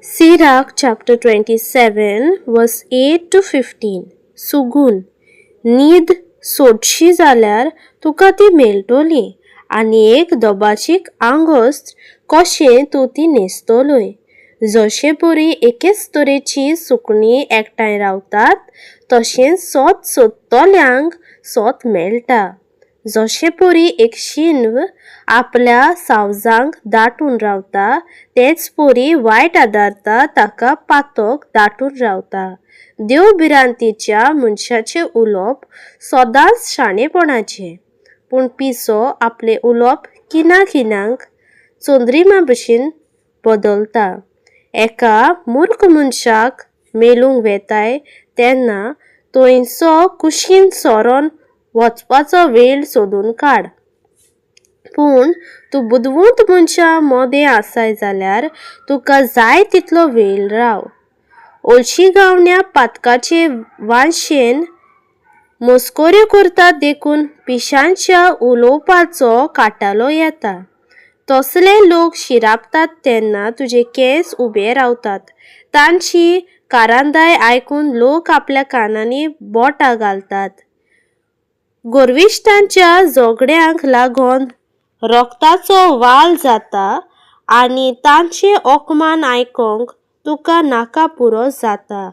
Sirach chapter 27 verse 8 to 15. सुगून न्हीद सोदशी जाल्यार तुका ती मेळटली आनी एक दोबाचीक आंगवस्त्र कशें तूं ती न्हेसतलोय. जशे परी एकेच तरेचीं सुकणीं एकठांय रावतात, तशेंच सोत सोदतल्यांक सोत मेळटा. जशे परी एक शींव आपल्या सावजांक दाटून रावता, तेच परी वायट आदारता ताका पातक दाटून रावता. देव भिरांतीच्या मनशाचें उलोवप सदांच शाणेपणाचें, पूण पिसो आपलें उलोवप खिणा खिणाक चंद्रिमा भशेन बदलता. एका मूर्ख मनशाक मेळूंक वेताय तेन्ना थंयचो कुशीन सरोन वचपाचो वेळ सोदून काड. पूण तूं बुदवंत मनशां मदें आसाय जाल्यार तुका जाय तितलो वेळ राव. हळशिकावण्या पातकाचे वानशेन मस्कऱ्यो करतात देखून पिशांच्या उलोवपाचो काटालो येता. तसले लोक शिरापतात तेन्ना तुजे केंस उबे रावतात. तांची कारांदाय आयकून लोक आपल्या कानांनी बोटां घालतात. गर्विश्ठांच्या झगड्यांक लागून रगताचो वाल जाता आनी तांचे अपमान आयकूंक तुका नाका पुरो जाता.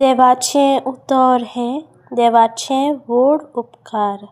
देवाचें उतर हें देवाचे व्हड उपकार.